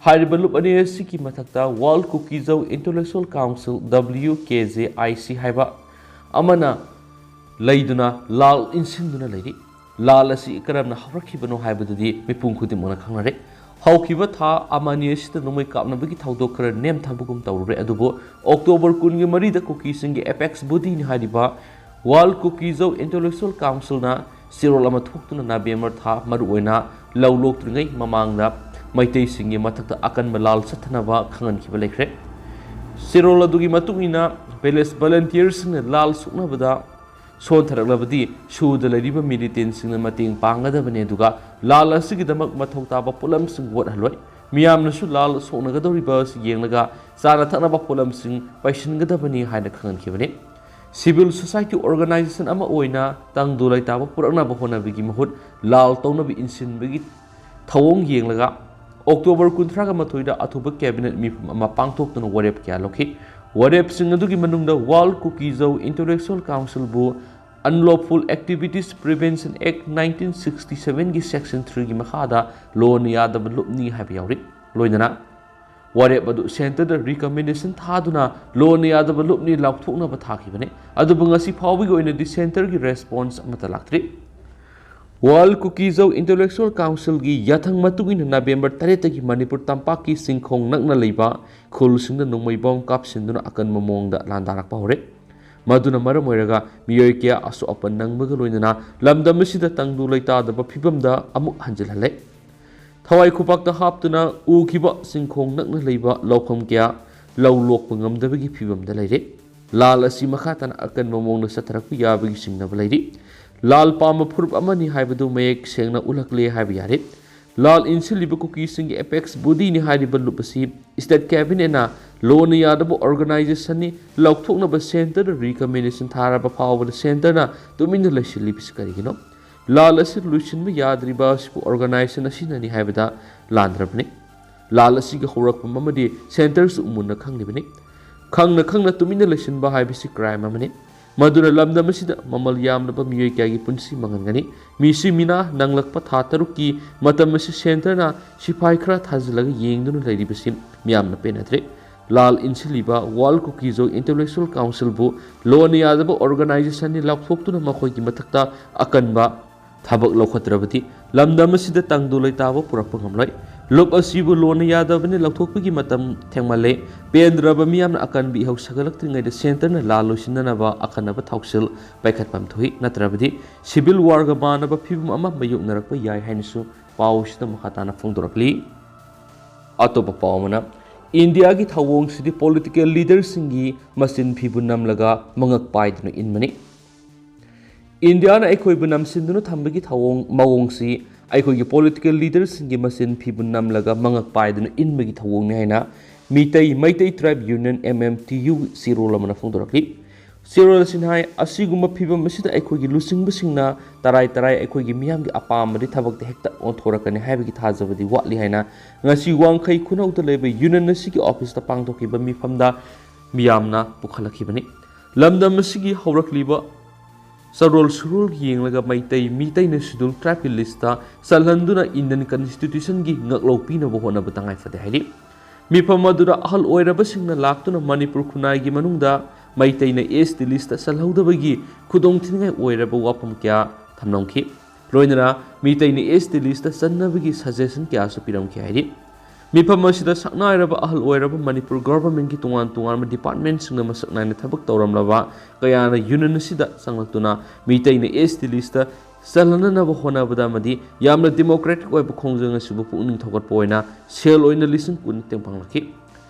ꯍꯥꯏꯔꯤꯕ ꯂꯨꯞ ꯑꯅꯤ ꯑꯁꯤꯒꯤ ꯃꯊꯛꯇ ꯋꯥꯔꯜ ꯀꯨꯀꯤꯖꯧ intellectual council, W K J I C, ꯍꯥꯏꯕ ꯑꯃꯅ ꯂꯩꯗꯨꯅ ꯂꯥꯜ ꯏꯟꯁꯤꯟꯗꯨꯅ ꯂꯩꯔꯤ꯫ ꯂꯥꯜ ꯑꯁꯤ ꯀꯔꯝꯅ ꯍꯧꯔꯛꯈꯤꯕꯅꯣ ꯍꯥꯏꯕꯗꯨꯗꯤ ꯃꯤꯄꯨꯝ ꯈꯨꯗꯤꯡꯃꯛꯅ ꯈꯪꯅꯔꯦ꯫ ꯍꯧꯈꯤꯕ ꯊꯥ ꯑꯃꯅꯤ ꯑꯁꯤꯗ ꯅꯣꯡꯃꯩ ꯀꯥꯞꯅꯕꯒꯤ ꯊꯧꯗꯣꯛ ꯈꯔ ꯅꯦꯝꯊꯕꯒꯨꯝ ꯇꯧꯔꯨꯔꯦ, ꯑꯗꯨꯕꯨ ꯑꯣꯛꯇꯣꯕꯔ ꯀꯨꯟꯒ ꯃꯔꯤꯗ ꯀꯨꯀꯤꯁꯤꯡꯒꯤ apex body ꯅꯤ ꯍꯥꯏꯔꯤꯕ ꯋꯥꯔꯜ ꯀꯨꯀꯤꯖꯧ ꯏꯟꯇꯦꯂꯦꯛꯆꯨꯋꯦꯜ ꯀꯥꯎꯟꯁꯤꯜꯅ ꯆꯦꯔꯣꯜ ꯑꯃ ꯊꯣꯛꯇꯨꯅ ꯅꯕꯦꯝꯕꯔ ꯊꯥ, ꯃꯔꯨꯑꯣꯏꯅ ꯂꯧ ꯂꯣꯛꯇ꯭ꯔꯤꯉꯩ ꯃꯃꯥꯡꯗ ꯃꯩꯇꯩꯁꯤꯡꯒꯤ ꯃꯊꯛꯇ ꯑꯀꯟꯕ ꯂꯥꯜ ꯆꯠꯊꯅꯕ ꯈꯪꯍꯟꯈꯤꯕ ꯂꯩꯈ꯭ꯔꯦ꯫ ꯆꯦꯔꯣꯜ ꯑꯗꯨꯒꯤ ꯃꯇꯨꯡ ꯏꯟꯅ village volunteer ꯁꯤꯡꯅ ꯂꯥꯜ ꯁꯣꯛꯅꯕꯗ ꯁꯣꯟꯊꯔꯛꯂꯕꯗꯤ ꯁꯨꯗ ꯂꯩꯔꯤꯕ militant ꯁꯤꯡꯅ ꯃꯇꯦꯡ ꯄꯥꯡꯒꯗꯕꯅꯤ, ꯑꯗꯨꯒ ꯂꯥꯜ ꯑꯁꯤꯒꯤꯗꯃꯛ ꯃꯊꯧ ꯇꯥꯕ ꯄꯣꯠꯂꯝꯁꯤꯡ ꯋꯥꯠꯍꯜꯂꯣꯏ꯫ ꯃꯤꯌꯥꯝꯅꯁꯨ ꯂꯥꯜ ꯁꯣꯛꯅꯒꯗꯧꯔꯤꯕ ꯑꯁꯤ ꯌꯦꯡꯂꯒ ꯆꯥꯅ ꯊꯛꯅꯕ ꯄꯣꯠꯂꯝꯁꯤꯡ ꯄꯩꯁꯤꯟꯒꯗꯕꯅꯤ ꯍꯥꯏꯅ ꯈꯪꯍꯟꯈꯤꯕꯅꯤ꯫ Civil society organization ꯑꯃ ꯑꯣꯏꯅ ꯇꯪꯗꯨ ꯂꯩꯇꯥꯕ ꯄꯨꯔꯛꯅꯕ ꯍꯣꯠꯅꯕꯒꯤ ꯃꯍꯨꯠ ꯂꯥꯜ ꯇꯧꯅꯕ ꯏꯟꯁꯤꯟꯕꯒꯤ ꯊꯧꯑꯣꯡ ꯌꯦꯡꯂꯒ ꯑꯣꯛꯇꯣꯕꯔ ꯀꯨꯟꯊ꯭ꯔꯥꯒ ꯃꯥꯊꯣꯏꯗ ꯑꯊꯨꯕ cabinet ꯃꯤꯐꯝ ꯑꯃ ꯄꯥꯡꯊꯣꯛꯇꯨꯅ ꯋꯥꯔꯦꯞ ꯀꯌꯥ ꯂꯧꯈꯤ꯫ ꯋꯥꯔꯦꯞꯁꯤꯡ ꯑꯗꯨꯒꯤ ꯃꯅꯨꯡꯗ ꯋꯥꯔꯜ ꯀꯨꯀꯤꯖꯧ intellectual ꯀꯥꯎꯟꯁꯤꯜꯕꯨ Unlawful Activities Prevention Act nineteen sixty seven ꯒꯤ section three ꯒꯤ ꯃꯈꯥꯗ ꯂꯣꯟꯅ ꯌꯥꯗꯕ ꯂꯨꯞꯅꯤ ꯍꯥꯏꯕ ꯌꯥꯎꯔꯤ꯫ ꯂꯣꯏꯅꯅ ꯋꯥꯔꯦꯞ ꯑꯗꯨ centre ꯗ recommendation ꯊꯥꯗꯨꯅ ꯂꯣꯟꯅ ꯌꯥꯗꯕ ꯂꯨꯞꯅꯤ ꯂꯥꯎꯊꯣꯛꯅꯕ ꯊꯥꯈꯤꯕꯅꯤ꯫ ꯑꯗꯨꯕꯨ ꯉꯁꯤ ꯐꯥꯎꯕꯒꯤ ꯑꯣꯏꯅꯗꯤ centre ꯒꯤ response ꯑꯃꯠꯇ ꯂꯥꯛꯇ꯭ꯔꯤ꯫ ꯋꯥꯔꯜ ꯀꯨꯀꯤꯖꯧ ꯏꯟꯇꯦꯂꯦꯛꯆꯨꯋꯦꯜ ꯀꯥꯎꯟꯁꯤꯜꯒꯤ ꯌꯥꯊꯪ ꯃꯇꯨꯡ ꯏꯟꯅ ꯅꯕꯦꯝꯕꯔ ꯇꯔꯦꯠꯇꯒꯤ ꯃꯅꯤꯄꯨꯔ ꯇꯝꯄꯥꯛꯀꯤ ꯆꯤꯡꯈꯣꯡ ꯅꯛꯅ ꯂꯩꯕ ꯈꯨꯜꯁꯤꯡꯗ ꯅꯣꯡꯃꯩ ꯕꯣꯝ ꯀꯥꯞꯁꯤꯟꯗꯨꯅ ꯑꯀꯟꯕ ꯃꯑꯣꯡꯗ ꯂꯥꯟꯗꯥꯔꯛꯄ ꯍꯧꯔꯦ꯫ ꯃꯗꯨꯅ ꯃꯔꯝ ꯑꯣꯏꯔꯒ ꯃꯤꯑꯣꯏ ꯀꯌꯥ ꯑꯁꯣꯛ ꯑꯄꯟ ꯅꯪꯕꯒ ꯂꯣꯏꯅꯅ ꯂꯝꯗꯝ ꯑꯁꯤꯗ ꯇꯪꯗꯨ ꯂꯩꯇꯥꯗꯕ ꯐꯤꯕꯝꯗ ꯑꯃꯨꯛ ꯍꯟꯖꯤꯜꯍꯜꯂꯦ꯫ ꯊꯋꯥꯏ ꯈꯨꯄꯥꯛꯇ ꯍꯥꯞꯇꯨꯅ ꯎꯈꯤꯕ ꯆꯤꯡꯈꯣꯡ ꯅꯛꯅ ꯂꯩꯕ ꯂꯧꯐꯝ ꯀꯌꯥ ꯂꯧ ꯂꯣꯛꯄ ꯉꯝꯗꯕꯒꯤ ꯐꯤꯕꯝꯗ ꯂꯩꯔꯦ꯫ ꯂꯥꯜ ꯑꯁꯤ ꯃꯈꯥ ꯇꯥꯅ ꯑꯀꯟꯕ ꯃꯑꯣꯡꯗ ꯆꯠꯊꯔꯛꯄ ꯌꯥꯕꯒꯤ ꯆꯤꯡꯅꯕ ꯂꯩꯔꯤ꯫ ꯂꯥꯜ ꯄꯥꯝꯕ ꯐꯨꯔꯨꯞ ꯑꯃꯅꯤ ꯍꯥꯏꯕꯗꯨ ꯃꯌꯦꯛ ꯁꯦꯡꯅ ꯎꯠꯂꯛꯂꯦ ꯍꯥꯏꯕ ꯌꯥꯔꯦ꯫ ꯂꯥꯜ ꯏꯟꯁꯤꯜꯂꯤꯕ ꯀꯨꯀꯤꯁꯤꯡꯒꯤ apex bodyꯅꯤ ꯍꯥꯏꯔꯤꯕ ꯂꯨꯞ ꯑꯁꯤ state cabinetꯅ ꯂꯣꯟꯅ ꯌꯥꯗꯕ organizationꯅꯤ, ꯂꯧꯊꯣꯛꯅꯕ centreꯗ recommendation ꯊꯥꯔꯕ ꯐꯥꯎꯕꯗ centreꯅ ꯇꯨꯃꯤꯟꯅ ꯂꯩꯁꯤꯜꯂꯤꯕꯁꯤ ꯀꯔꯤꯒꯤꯅꯣ? ꯂꯥꯜ ꯑꯁꯤ ꯂꯣꯏꯁꯤꯟꯕ ꯌꯥꯗ꯭ꯔꯤꯕ ꯑꯁꯤꯕꯨ organization ꯑꯁꯤꯅꯅꯤ ꯍꯥꯏꯕꯗ ꯂꯥꯟꯗ꯭ꯔꯕꯅꯤ꯫ ꯂꯥꯜ ꯑꯁꯤꯒꯤ ꯍꯧꯔꯛꯐꯝ ꯑꯃꯗꯤ centreꯁꯨ ꯃꯨꯟꯅ ꯈꯪꯂꯤꯕꯅꯤ꯫ ꯈꯪꯅ ꯈꯪꯅ ꯇꯨꯃꯤꯟꯅ ꯂꯩꯁꯤꯟꯕ ꯍꯥꯏꯕꯁꯤ crime ꯑꯃꯅꯤ꯫ ꯃꯗꯨꯅ ꯂꯝꯗꯝ ꯑꯁꯤꯗ ꯃꯃꯜ ꯌꯥꯝꯂꯕ ꯃꯤꯑꯣꯏ ꯀꯌꯥꯒꯤ ꯄꯨꯟꯁꯤ ꯃꯥꯡꯍꯟꯒꯅꯤ꯫ ꯃꯤꯁꯤ ꯃꯤꯅꯥ ꯅꯪꯂꯛꯄ ꯊꯥ ꯇꯔꯨꯛꯀꯤ ꯃꯇꯝ ꯑꯁꯤ centreꯅ ꯁꯤꯐꯥꯏ ꯈꯔ ꯊꯥꯖꯤꯜꯂꯒ ꯌꯦꯡꯗꯨꯅ ꯂꯩꯔꯤꯕꯁꯤ ꯃꯤꯌꯥꯝꯅ ꯄꯦꯟꯅꯗ꯭ꯔꯦ꯫ ꯂꯥꯜ ꯏꯟꯁꯤꯜꯂꯤꯕ World Kuki-Zo Intellectual Councilꯕꯨ ꯂꯣꯟꯅ ꯌꯥꯗꯕ organizationꯅꯤ ꯂꯥꯎꯊꯣꯛꯇꯨꯅ ꯃꯈꯣꯏꯒꯤ ꯃꯊꯛꯇ ꯑꯀꯟꯕ ꯊꯕꯛ ꯂꯧꯈꯠꯇ꯭ꯔꯕꯗꯤ ꯂꯝꯗꯝ ꯑꯁꯤꯗ ꯇꯪꯗꯨ ꯂꯩꯇꯥꯕ ꯄꯨꯔꯛꯄ ꯉꯝꯂꯣꯏ꯫ ꯂꯨꯞ ꯑꯁꯤꯕꯨ ꯂꯣꯟꯅ ꯌꯥꯗꯕꯅꯤ ꯂꯧꯊꯣꯛꯄꯒꯤ ꯃꯇꯝ ꯊꯦꯡꯃꯜꯂꯦ꯫ ꯄꯦꯟꯗ꯭ꯔꯕ ꯃꯤꯌꯥꯝꯅ ꯑꯀꯟꯕ ꯏꯍꯧ ꯁꯥꯒꯠꯂꯛꯇ꯭ꯔꯤꯉꯩꯗ centreꯅ ꯂꯥꯜ ꯂꯣꯏꯁꯤꯟꯅꯅꯕ ꯑꯀꯟꯅꯕ ꯊꯧꯁꯤꯜ ꯄꯥꯏꯈꯠꯐꯝ ꯊꯣꯛꯏ, ꯅꯠꯇ꯭ꯔꯕꯗꯤ civil warꯒ ꯃꯥꯟꯅꯕ ꯐꯤꯕꯝ ꯑꯃ ꯃꯥꯌꯣꯛꯅꯔꯛꯄ ꯌꯥꯏ ꯍꯥꯏꯅꯁꯨ ꯄꯥꯎꯁꯤꯗ ꯃꯈꯥ ꯇꯥꯅ ꯐꯣꯡꯗꯣꯔꯛꯂꯤ꯫ ꯑꯇꯣꯞꯄ ꯄꯥꯎ ꯑꯃꯅ, ꯏꯟꯗꯤꯌꯥꯒꯤ ꯊꯧꯑꯣꯡꯁꯤꯗꯤ political leaderꯁꯤꯡꯒꯤ ꯃꯆꯤꯟ ꯐꯤꯕꯨ ꯅꯝꯂꯒ ꯃꯉꯛ ꯄꯥꯏꯗꯨꯅ ꯏꯟꯕꯅꯤ꯫ ꯏꯟꯗꯤꯌꯥꯅ ꯑꯩꯈꯣꯏꯕꯨ ꯅꯝꯁꯤꯟꯗꯨꯅ ꯊꯝꯕꯒꯤ ꯊꯧꯑꯣꯡ ꯃꯑꯣꯡꯁꯤ ꯑꯩꯈꯣꯏꯒꯤ political leaderꯁꯤꯡꯒꯤ ꯃꯆꯤꯟ ꯐꯤꯕꯨ ꯅꯝꯂꯒ ꯃꯉꯛ ꯄꯥꯏꯗꯨꯅ ꯏꯟꯕꯒꯤ ꯊꯧꯑꯣꯡꯅꯤ ꯍꯥꯏꯅ Meitei, Meitei Tribe Union, M M T U, ꯆꯦꯔꯣꯜ ꯑꯃꯅ ꯐꯣꯡꯗꯣꯔꯛꯂꯤ꯫ ꯆꯦꯔꯣꯜ ꯑꯁꯤꯅ ꯍꯥꯏ, ꯑꯁꯤꯒꯨꯝꯕ ꯐꯤꯕꯝ ꯑꯁꯤꯗ ꯑꯩꯈꯣꯏꯒꯤ ꯂꯨꯆꯤꯡꯕꯁꯤꯡꯅ ꯇꯔꯥꯏ ꯇꯔꯥꯏ ꯑꯩꯈꯣꯏꯒꯤ ꯃꯤꯌꯥꯝꯒꯤ ꯑꯄꯥꯝꯕꯗꯤ ꯊꯕꯛꯇ ꯍꯦꯛꯇ ꯑꯣꯟꯊꯣꯔꯛꯀꯅꯤ ꯍꯥꯏꯕꯒꯤ ꯊꯥꯖꯕꯗꯤ ꯋꯥꯠꯂꯤ ꯍꯥꯏꯅ ꯉꯁꯤ ꯋꯥꯡꯈꯩ ꯈꯨꯅꯧꯗ ꯂꯩꯕ union ꯑꯁꯤꯒꯤ officeꯇ ꯄꯥꯡꯊꯣꯛꯈꯤꯕ ꯃꯤꯐꯝꯗ ꯃꯤꯌꯥꯝꯅ ꯄꯨꯈꯠꯂꯛꯈꯤꯕꯅꯤ꯫ ꯂꯝꯗꯝ ꯑꯁꯤꯒꯤ ꯍꯧꯔꯛꯂꯤꯕ ꯆꯔꯣꯜ ꯁꯨꯔꯣꯜ ꯌꯦꯡꯂꯒ ꯃꯩꯇꯩ, ꯃꯤꯇꯩꯅ schedule tribeꯀꯤ listꯇ ꯆꯜꯍꯟꯗꯨꯅ Indian Constitutionꯒꯤ ꯉꯛꯂꯧ ꯄꯤꯅꯕ ꯍꯣꯠꯅꯕ ꯇꯉꯥꯏ ꯐꯗꯦ ꯍꯥꯏꯔꯤ꯫ ꯃꯤꯐꯝ ꯑꯗꯨꯗ ꯑꯍꯜ ꯑꯣꯏꯔꯕꯁꯤꯡꯅ ꯂꯥꯛꯇꯨꯅ ꯃꯅꯤꯄꯨꯔ ꯈꯨꯟꯅꯥꯏꯒꯤ ꯃꯅꯨꯡꯗ ꯃꯩꯇꯩꯅ S T listꯇ ꯆꯜꯍꯧꯗꯕꯒꯤ ꯈꯨꯗꯣꯡꯊꯤꯅꯤꯡꯉꯥꯏ ꯑꯣꯏꯔꯕ ꯋꯥꯐꯝ ꯀꯌꯥ ꯊꯝꯂꯝꯈꯤ꯫ ꯂꯣꯏꯅꯅ ꯃꯤꯇꯩꯅ S T listꯇ ꯆꯟꯅꯕꯒꯤ suggestion ꯀꯌꯥꯁꯨ ꯄꯤꯔꯝꯈꯤ ꯍꯥꯏꯔꯤ꯫ ꯃꯤꯐꯝ ꯑꯁꯤꯗ ꯁꯛꯅꯥꯏꯔꯕ ꯑꯍꯜ ꯑꯣꯏꯔꯕ ꯃꯅꯤꯄꯨꯔ governmentꯀꯤ ꯇꯣꯉꯥꯟ ꯇꯣꯉꯥꯟꯕ departmentꯁꯤꯡꯅ ꯃꯁꯛ ꯅꯥꯏꯅ ꯊꯕꯛ ꯇꯧꯔꯝꯂꯕ ꯀꯌꯥꯅ union ꯑꯁꯤꯗ ꯆꯪꯂꯛꯇꯨꯅ ꯃꯤꯇꯩꯅ S T listꯇ ꯆꯜꯍꯟꯅꯅꯕ ꯍꯣꯠꯅꯕꯗ ꯑꯃꯗꯤ ꯌꯥꯝꯅ democratic ꯑꯣꯏꯕ ꯈꯣꯡꯖꯪ ꯑꯁꯤꯕꯨ ꯄꯨꯛꯅꯤꯡ ꯊꯧꯒꯠꯄ ꯑꯣꯏꯅ ꯁꯦꯜ ꯑꯣꯏꯅ ꯂꯤꯁꯤꯡ ꯀꯨꯟ ꯇꯦꯡꯄꯥꯡꯂꯛꯈꯤ꯫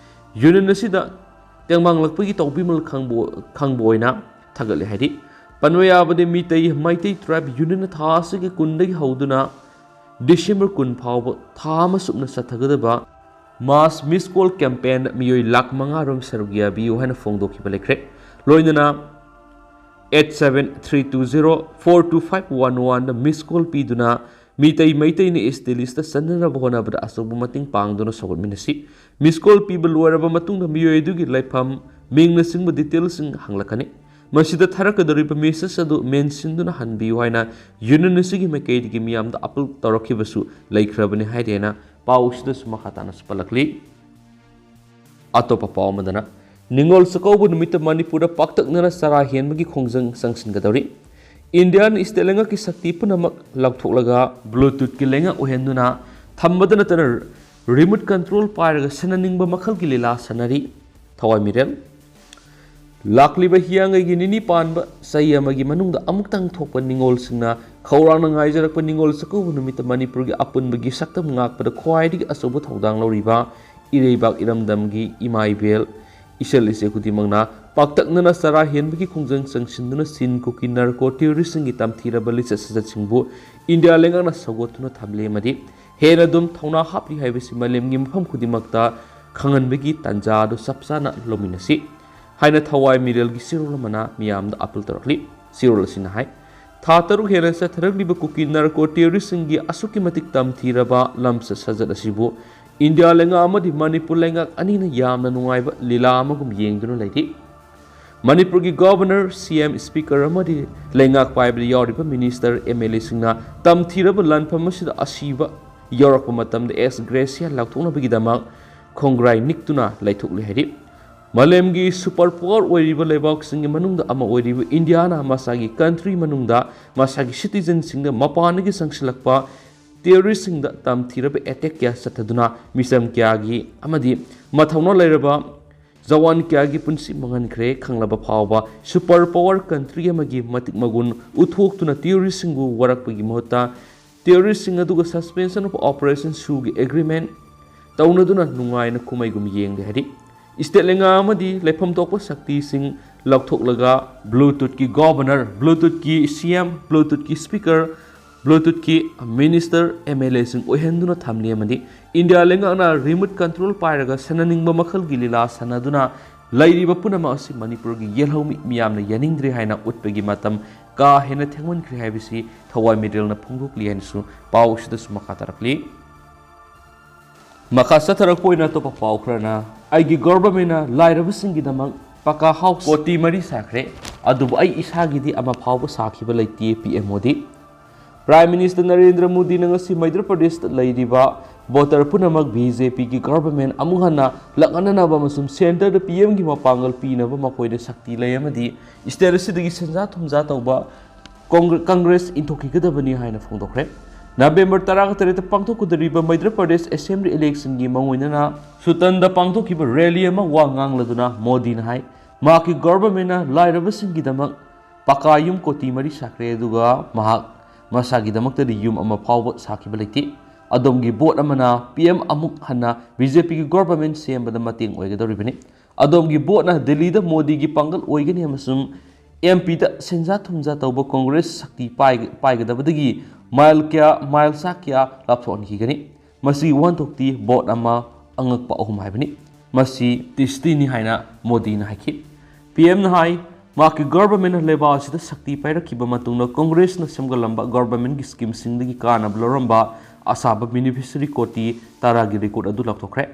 Union ꯑꯁꯤꯗ ꯇꯦꯡꯕꯥꯡꯂꯛꯄꯒꯤ ꯇꯧꯕꯤꯃꯜ ꯈꯪꯕ, ꯈꯪꯕ ꯑꯣꯏꯅ ꯊꯥꯒꯠꯂꯦ ꯍꯥꯏꯔꯤ꯫ ꯄꯟꯕ ꯌꯥꯕꯗꯤ ꯃꯤꯇꯩ, Meitei Tribe Unionꯅ ꯊꯥ ꯑꯁꯤꯒꯤ ꯀꯨꯟꯗꯒꯤ ꯍꯧꯗꯨꯅ ꯗꯤꯁꯦꯝꯕꯔ ꯀꯨꯟ ꯐꯥꯎꯕ ꯊꯥ ꯑꯃ ꯆꯨꯞꯅ ꯆꯠꯊꯒꯗꯕ ꯃꯥꯁ ꯃꯤꯁ ꯀꯣꯜ ꯀꯦꯝꯄꯦꯟꯗ ꯃꯤꯑꯣꯏ ꯂꯥꯈ ꯃꯉꯥ ꯔꯣꯝ ꯁꯔꯨꯛ ꯌꯥꯕꯤꯌꯨ ꯍꯥꯏꯅ ꯐꯣꯡꯗꯣꯛꯈꯤꯕ ꯂꯩꯈ꯭ꯔꯦ꯫ ꯂꯣꯏꯅꯅ eight seven three two zero four two five one one ꯗ ꯃꯤꯁ ꯀꯣꯜ ꯄꯤꯗꯨꯅ ꯃꯤꯇꯩ ꯃꯩꯇꯩꯅ ꯑꯦꯁ ꯇꯤ ꯂꯤꯁꯇ ꯆꯟꯅꯅꯕ ꯍꯣꯠꯅꯕꯗ ꯑꯆꯧꯕ ꯃꯇꯦꯡ ꯄꯥꯡꯗꯨꯅ ꯁꯧꯒꯠꯃꯤꯟꯅꯁꯤ꯫ ꯃꯤꯁ ꯀꯣꯜ ꯄꯤꯕ ꯂꯣꯏꯔꯕ ꯃꯇꯨꯡꯗ ꯃꯤꯑꯣꯏ ꯑꯗꯨꯒꯤ ꯂꯩꯐꯝ, ꯃꯤꯡꯅꯆꯤꯡꯕ ꯗꯤꯇꯦꯜꯁꯤꯡ ꯍꯪꯂꯛꯀꯅꯤ꯫ ꯃꯁꯤꯗ ꯊꯥꯔꯛꯀꯗꯧꯔꯤꯕ ꯃꯦꯁꯦꯖ ꯑꯗꯨ ꯃꯦꯟꯁꯤꯟꯗꯨꯅ ꯍꯟꯕꯤꯌꯨ ꯍꯥꯏꯅ ꯌꯨꯅꯤꯌꯟ ꯑꯁꯤꯒꯤ ꯃꯥꯏꯀꯩꯗꯒꯤ ꯃꯤꯌꯥꯝꯗ ꯑꯄꯤꯜ ꯇꯧꯔꯛꯈꯤꯕꯁꯨ ꯂꯩꯈ꯭ꯔꯕꯅꯤ ꯍꯥꯏꯔꯦꯅ ꯄꯥꯎ ꯑꯁꯤꯗꯁꯨ ꯃꯈꯥ ꯇꯥꯅꯁꯨ ꯄꯜꯂꯛꯂꯤ꯫ ꯑꯇꯣꯞꯄ ꯄꯥꯎ ꯑꯃꯗꯅ, ꯅꯤꯉꯣꯜ ꯆꯥꯛꯀꯧꯕ ꯅꯨꯃꯤꯠꯇ ꯃꯅꯤꯄꯨꯔꯗ ꯄꯥꯛꯇꯛꯅꯅ ꯆꯔꯥ ꯍꯦꯟꯕꯒꯤ ꯈꯣꯡꯖꯪ ꯆꯪꯁꯤꯟꯒꯗꯧꯔꯤ꯫ ꯏꯟꯗꯤꯌꯥꯅ ꯁ꯭ꯇꯦꯠ ꯂꯩꯉꯥꯛꯀꯤ ꯁꯛꯇꯤ ꯄꯨꯝꯅꯃꯛ ꯂꯧꯊꯣꯛꯂꯒ ꯕ꯭ꯂꯨꯇꯨꯠꯀꯤ ꯂꯩꯉꯥꯛ ꯑꯣꯏꯍꯟꯗꯨꯅ ꯊꯝꯕꯗ ꯅꯠꯇꯅ ꯔꯤꯃꯣꯠ ꯀꯟꯇ꯭ꯔꯣꯜ ꯄꯥꯏꯔꯒ ꯁꯥꯟꯅꯅꯤꯡꯕ ꯃꯈꯜꯒꯤ ꯂꯤꯂꯥ ꯁꯥꯟꯅꯔꯤ꯫ ꯊꯋꯥꯏ ꯃꯤꯔꯦꯜ꯫ ꯂꯥꯛꯂꯤꯕ ꯍꯤꯌꯥꯡꯒꯩꯒꯤ ꯅꯤꯅꯤ ꯄꯥꯟꯕ ꯆꯍꯤ ꯑꯃꯒꯤ ꯃꯅꯨꯡꯗ ꯑꯃꯨꯛꯇꯪ ꯊꯣꯛꯄ ꯅꯤꯉꯣꯜꯁꯤꯡꯅ ꯈꯧꯔꯥꯡꯅ ꯉꯥꯏꯖꯔꯛꯄ ꯅꯤꯉꯣꯜ ꯆꯥꯛꯀꯧꯕ ꯅꯨꯃꯤꯠꯇ ꯃꯅꯤꯄꯨꯔꯒꯤ ꯑꯄꯨꯟꯕꯒꯤ ꯁꯛꯇꯝ ꯉꯥꯛꯄꯗ ꯈ꯭ꯋꯥꯏꯗꯒꯤ ꯑꯆꯧꯕ ꯊꯧꯗꯥꯡ ꯂꯧꯔꯤꯕ ꯏꯔꯩꯕꯥꯛ ꯏꯔꯝꯗꯝꯒꯤ ꯏꯃꯥ ꯏꯕꯦꯜ, ꯏꯆꯜ ꯏꯆꯦ ꯈꯨꯗꯤꯡꯃꯛꯅ ꯄꯥꯛꯇꯛꯅꯅ ꯆꯔꯥ ꯍꯦꯟꯕꯒꯤ ꯈꯣꯡꯖꯪ ꯆꯪꯁꯤꯟꯗꯨꯅ ꯆꯤꯟ ꯀꯨꯀꯤ ꯅꯥꯔꯀꯣ ꯇꯦꯔꯣꯔꯤꯁꯁꯤꯡꯒꯤ ꯇꯝꯊꯤꯔꯕ ꯂꯤꯆꯠ ꯁꯥꯖꯠꯁꯤꯡꯕꯨ ꯏꯟꯗꯤꯌꯥ ꯂꯩꯉꯥꯛꯅ ꯁꯧꯒꯠꯇꯨꯅ ꯊꯝꯂꯤ ꯑꯃꯗꯤ ꯍꯦꯟꯅ ꯑꯗꯨꯝ ꯊꯧꯅꯥ ꯍꯥꯞꯂꯤ ꯍꯥꯏꯕꯁꯤ ꯃꯥꯂꯦꯝꯒꯤ ꯃꯐꯝ ꯈꯨꯗꯤꯡꯃꯛꯇ ꯈꯪꯍꯟꯕꯒꯤ ꯇꯥꯟꯖꯥ ꯑꯗꯨ ꯆꯞ ꯆꯥꯅ ꯂꯧꯃꯤꯟꯅꯁꯤ ꯍꯥꯏꯅ ꯊꯋꯥꯏ ꯃꯤꯔꯦꯜꯒꯤ ꯆꯦꯔꯣꯜ ꯑꯃꯅ ꯃꯤꯌꯥꯝꯗ ꯑꯄꯤꯜ ꯇꯧꯔꯛꯂꯤ꯫ ꯆꯦꯔꯣꯜ ꯑꯁꯤꯅ ꯍꯥꯏ, ꯊꯥ ꯇꯔꯨꯛ ꯍꯦꯟꯅ ꯆꯠꯊꯔꯛꯂꯤꯕ ꯀꯨꯀꯤ ꯅꯥꯔꯀꯣ ꯇꯦꯔꯣꯔꯤꯁꯁꯤꯡꯒꯤ ꯑꯁꯨꯛꯀꯤ ꯃꯇꯤꯛ ꯇꯝꯊꯤꯔꯕ ꯂꯝꯆꯠ ꯁꯥꯖꯠ ꯑꯁꯤꯕꯨ ꯏꯟꯗꯤꯌꯥ ꯂꯩꯉꯥꯛ ꯑꯃꯗꯤ ꯃꯅꯤꯄꯨꯔ ꯂꯩꯉꯥꯛ ꯑꯅꯤꯅ ꯌꯥꯝꯅ ꯅꯨꯡꯉꯥꯏꯕ ꯂꯤꯂꯥ ꯑꯃꯒꯨꯝ ꯌꯦꯡꯗꯨꯅ ꯂꯩꯔꯤ꯫ ꯃꯅꯤꯄꯨꯔꯒꯤ ꯒꯣꯚꯔꯅꯔ, ꯁꯤ ꯑꯦꯝ, ꯁ꯭ꯄꯤꯀꯔ ꯑꯃꯗꯤ ꯂꯩꯉꯥꯛ ꯄꯥꯏꯕꯗ ꯌꯥꯎꯔꯤꯕ ꯃꯤꯅꯤꯁꯇꯔ, ꯑꯦꯝ ꯑꯦꯜ ꯑꯦꯁꯤꯡꯅ ꯇꯝꯊꯤꯔꯕ ꯂꯥꯟꯐꯝ ꯑꯁꯤꯗ ꯑꯁꯤꯕ ꯌꯥꯎꯔꯛꯄ ꯃꯇꯝꯗ ꯑꯦꯛꯁ ꯒ꯭ꯔꯦꯁꯤꯌꯥ ꯂꯥꯎꯊꯣꯛꯅꯕꯒꯤꯗꯃꯛ ꯈꯣꯡꯒ꯭ꯔꯥꯏ ꯅꯤꯛꯇꯨꯅ ꯂꯩꯊꯣꯛꯂꯤ ꯍꯥꯏꯔꯤ꯫ ꯃꯥꯂꯦꯝꯒꯤ ꯁꯨꯄꯔ ꯄꯥꯋꯔ ꯑꯣꯏꯔꯤꯕ ꯂꯩꯕꯥꯛꯁꯤꯡꯒꯤ ꯃꯅꯨꯡꯗ ꯑꯃ ꯑꯣꯏꯔꯤꯕ ꯏꯟꯗꯤꯌꯥꯅ ꯃꯁꯥꯒꯤ ꯀꯟꯇ꯭ꯔꯤ ꯃꯅꯨꯡꯗ ꯃꯁꯥꯒꯤ ꯁꯤꯇꯤꯖꯟꯁꯤꯡꯗ ꯃꯄꯥꯟꯗꯒꯤ ꯆꯪꯁꯤꯜꯂꯛꯄ ꯇꯦꯔꯣꯔꯤꯁꯁꯤꯡꯗ ꯇꯝꯊꯤꯔꯕ ꯑꯦꯇꯦꯛ ꯀꯌꯥ ꯆꯠꯊꯗꯨꯅ ꯃꯤꯆꯝ ꯀꯌꯥꯒꯤ ꯑꯃꯗꯤ ꯃꯊꯧꯅꯥ ꯂꯩꯔꯕ ꯖꯋꯥꯟ ꯀꯌꯥꯒꯤ ꯄꯨꯟꯁꯤ ꯃꯥꯡꯍꯟꯈ꯭ꯔꯦ꯫ ꯈꯪꯂꯕ ꯐꯥꯎꯕ ꯁꯨꯄꯔ ꯄꯥꯋꯔ ꯀꯟꯇ꯭ꯔꯤ ꯑꯃꯒꯤ ꯃꯇꯤꯛ ꯃꯒꯨꯟ ꯎꯠꯊꯣꯛꯇꯨꯅ ꯇꯦꯔꯣꯔꯤꯁꯁꯤꯡꯕꯨ ꯋꯥꯔꯛꯄꯒꯤ ꯃꯍꯨꯠꯇ ꯇꯦꯔꯣꯔꯤꯁꯁꯤꯡ ꯑꯗꯨꯒ ꯁꯁꯄꯦꯟꯁꯟ ꯑꯣꯐ ꯑꯣꯄꯔꯦꯁꯟ ꯁꯨꯒꯤ ꯑꯦꯒ꯭ꯔꯤꯃꯦꯟ ꯇꯧꯅꯗꯨꯅ ꯅꯨꯡꯉꯥꯏꯅ ꯀꯨꯝꯍꯩꯒꯨꯝ ꯌꯦꯡꯂꯦ ꯍꯥꯏꯔꯤ꯫ ꯁ꯭ꯇꯦꯠ ꯂꯩꯉꯥꯛ ꯑꯃꯗꯤ ꯂꯩꯐꯝ ꯊꯣꯛꯄ ꯁꯛꯇꯤꯁꯤꯡ ꯂꯧꯊꯣꯛꯂꯒ ꯕ꯭ꯂꯨꯇꯨꯠꯀꯤ ꯒꯣꯚꯔꯅꯔ, ꯕ꯭ꯂꯨꯇꯨꯠꯀꯤ ꯁꯤ ꯑꯦꯝ, ꯕ꯭ꯂꯨꯇꯨꯠꯀꯤ ꯁ꯭ꯄꯤꯀꯔ, ꯕ꯭ꯂꯨꯇꯨꯠꯀꯤ ꯃꯤꯅꯤꯁꯇꯔ, ꯑꯦꯝ ꯑꯦꯜ ꯑꯦꯁꯤꯡ ꯑꯣꯏꯍꯟꯗꯨꯅ ꯊꯝꯂꯤ ꯑꯃꯗꯤ ꯏꯟꯗꯤꯌꯥ ꯂꯩꯉꯥꯛꯅ ꯔꯤꯃꯣꯠ ꯀꯟꯇ꯭ꯔꯣꯜ ꯄꯥꯏꯔꯒ ꯁꯥꯟꯅꯅꯤꯡꯕ ꯃꯈꯜꯒꯤ ꯂꯤꯂꯥ ꯁꯥꯟꯅꯗꯨꯅ ꯂꯩꯔꯤꯕ ꯄꯨꯝꯅꯃꯛ ꯑꯁꯤ ꯃꯅꯤꯄꯨꯔꯒꯤ ꯌꯦꯜꯍꯧꯃꯤ ꯃꯤꯌꯥꯝꯅ ꯌꯥꯅꯤꯡꯗ꯭ꯔꯦ ꯍꯥꯏꯅ ꯎꯠꯄꯒꯤ ꯃꯇꯝ ꯀꯥ ꯍꯦꯟꯅ ꯊꯦꯡꯃꯟꯈ꯭ꯔꯦ ꯍꯥꯏꯕꯁꯤ ꯊꯋꯥꯏ ꯃꯤꯔꯦꯜꯅ ꯐꯣꯡꯗꯣꯛꯂꯤ ꯍꯥꯏꯅꯁꯨ ꯄꯥꯎ ꯑꯁꯤꯗꯁꯨ ꯃꯈꯥ ꯇꯥꯔꯛꯂꯤ꯫ ꯃꯈꯥ ꯆꯠꯊꯔꯛꯄ ꯑꯣꯏꯅ ꯑꯇꯣꯞꯄ ꯄꯥꯎ ꯈꯔꯅ, ꯑꯩꯒꯤ ꯒꯣꯚꯔꯟꯃꯦꯟꯠꯅ ꯂꯥꯏꯔꯕꯁꯤꯡꯒꯤꯗꯃꯛ ꯄꯀꯥ ꯍꯥꯎꯁ ꯀꯣꯇꯤ ꯃꯔꯤ ꯁꯥꯈ꯭ꯔꯦ, ꯑꯗꯨꯕꯨ ꯑꯩ ꯏꯁꯥꯒꯤꯗꯤ ꯑꯃ ꯐꯥꯎꯕ ꯁꯥꯈꯤꯕ ꯂꯩꯇꯦ, P M Modi. Prime minister Narendra ꯃꯣꯗꯤꯅ ꯉꯁꯤ ꯃꯩꯙ꯭ꯔ ꯄ꯭ꯔꯗꯦꯁꯇ ꯂꯩꯔꯤꯕ ꯚꯣꯇꯔ ꯄꯨꯝꯅꯃꯛ ꯕꯤ ꯖꯦ ꯄꯤꯒꯤ ꯒꯣꯚꯔꯟꯃꯦꯟꯠ ꯑꯃꯨꯛ ꯍꯟꯅ ꯂꯥꯛꯍꯟꯅꯅꯕ ꯑꯃꯁꯨꯡ ꯁꯦꯟꯇꯔꯗ ꯄꯤ ꯑꯦꯝꯒꯤ ꯃꯄꯥꯡꯒꯜ ꯄꯤꯅꯕ ꯃꯈꯣꯏꯗ ꯁꯛꯇꯤ ꯂꯩ ꯑꯃꯗꯤ ꯁ꯭ꯇꯦꯠ ꯑꯁꯤꯗꯒꯤ ꯁꯦꯟꯖꯥ ꯊꯨꯝꯖꯥ ꯇꯧꯕ ꯀꯣꯡꯒ꯭ꯔ-, ꯀꯪꯒ꯭ꯔꯦꯁ ꯏꯟꯊꯣꯛꯈꯤꯒꯗꯕꯅꯤ ꯍꯥꯏꯅ ꯐꯣꯡꯗꯣꯛꯈ꯭ꯔꯦ꯫ ꯅꯕꯦꯝꯕꯔ ꯇꯔꯥꯒ ꯇꯔꯦꯠꯇ ꯄꯥꯡꯊꯣꯛꯀꯗꯧꯔꯤꯕ ꯃꯩꯙ꯭ꯔ ꯄ꯭ꯔꯗꯦꯁ ꯑꯦꯁꯦꯝꯕ꯭ꯂꯤ ꯏꯂꯦꯛꯁꯟꯒꯤ ꯃꯥꯡꯑꯣꯏꯅꯅ ꯁꯨꯇꯟꯗ ꯄꯥꯡꯊꯣꯛꯈꯤꯕ ꯔꯦꯂꯤ ꯑꯃ ꯋꯥ ꯉꯥꯡꯂꯗꯨꯅ ꯃꯣꯗꯤꯅ ꯍꯥꯏ, ꯃꯍꯥꯛꯀꯤ ꯒꯣꯚꯔꯟꯃꯦꯟꯠꯅ ꯂꯥꯏꯔꯕꯁꯤꯡꯒꯤꯗꯃꯛ ꯄꯀꯥ ꯌꯨꯝ ꯀꯣꯇꯤ ꯃꯔꯤ ꯁꯥꯈ꯭ꯔꯦ, ꯑꯗꯨꯒ ꯃꯍꯥꯛ ꯃꯁꯥꯒꯤꯗꯃꯛꯇꯗꯤ ꯌꯨꯝ ꯑꯃ ꯐꯥꯎꯕ ꯁꯥꯈꯤꯕ ꯂꯩꯇꯦ꯫ ꯑꯗꯣꯝꯒꯤ ꯚꯣꯠ ꯑꯃꯅ ꯄꯤ ꯑꯦꯝ ꯑꯃꯨꯛ ꯍꯟꯅ ꯕꯤ ꯖꯦ ꯄꯤꯒꯤ ꯒꯣꯚꯔꯟꯃꯦꯟꯠ ꯁꯦꯝꯕꯗ ꯃꯇꯦꯡ ꯑꯣꯏꯒꯗꯧꯔꯤꯕꯅꯤ꯫ ꯑꯗꯣꯝꯒꯤ ꯚꯣꯠꯅ ꯗꯤꯜꯂꯤꯗ ꯃꯣꯗꯤꯒꯤ ꯄꯥꯡꯒꯜ ꯑꯣꯏꯒꯅꯤ ꯑꯃꯁꯨꯡ ꯑꯦꯝ ꯄꯤꯗ ꯁꯦꯟꯖꯥ ꯊꯨꯝꯖꯥ ꯇꯧꯕ ꯀꯣꯡꯒ꯭ꯔꯦꯁ ꯁꯛꯇꯤ ꯄꯥꯏ-, ꯄꯥꯏꯒꯗꯕꯗꯒꯤ ꯃꯥꯏꯜ ꯀꯌꯥ, ꯃꯥꯏꯜ ꯆꯥ ꯀꯌꯥ ꯂꯥꯞꯊꯣꯛꯍꯟꯈꯤꯒꯅꯤ꯫ ꯃꯁꯤꯒꯤ ꯋꯥꯍꯟꯊꯣꯛꯇꯤ ꯚꯣꯠ ꯑꯃ, ꯑꯉꯛꯄ ꯑꯍꯨꯝ ꯍꯥꯏꯕꯅꯤ꯫ ꯃꯁꯤ ꯇ꯭ꯋꯤꯁꯇꯤꯅꯤ ꯍꯥꯏꯅ ꯃꯣꯗꯤꯅ ꯍꯥꯏꯈꯤ꯫ ꯄꯤ ꯑꯦꯝꯅ ꯍꯥꯏ, ꯃꯍꯥꯛꯀꯤ ꯒꯣꯚꯔꯟꯃꯦꯟꯠꯅ ꯂꯩꯕꯥꯛ ꯑꯁꯤꯗ ꯁꯛꯇꯤ ꯄꯥꯏꯔꯛꯈꯤꯕ ꯃꯇꯨꯡꯗ ꯀꯣꯡꯒ꯭ꯔꯦꯁꯅ ꯁꯦꯝꯒꯠꯂꯝꯕ ꯒꯣꯚꯔꯟꯃꯦꯟꯠꯀꯤ ꯁ꯭ꯀꯤꯝꯁꯤꯡꯗꯒꯤ ꯀꯥꯟꯅꯕ ꯂꯧꯔꯝꯕ ꯑꯁꯥꯕ ꯕꯦꯅꯤꯐꯤꯁꯔꯤ ꯀꯣꯇꯤ ꯇꯔꯥꯒꯤ ꯔꯦꯀꯣꯔꯗ ꯑꯗꯨ ꯂꯥꯎꯊꯣꯛꯈ꯭ꯔꯦ꯫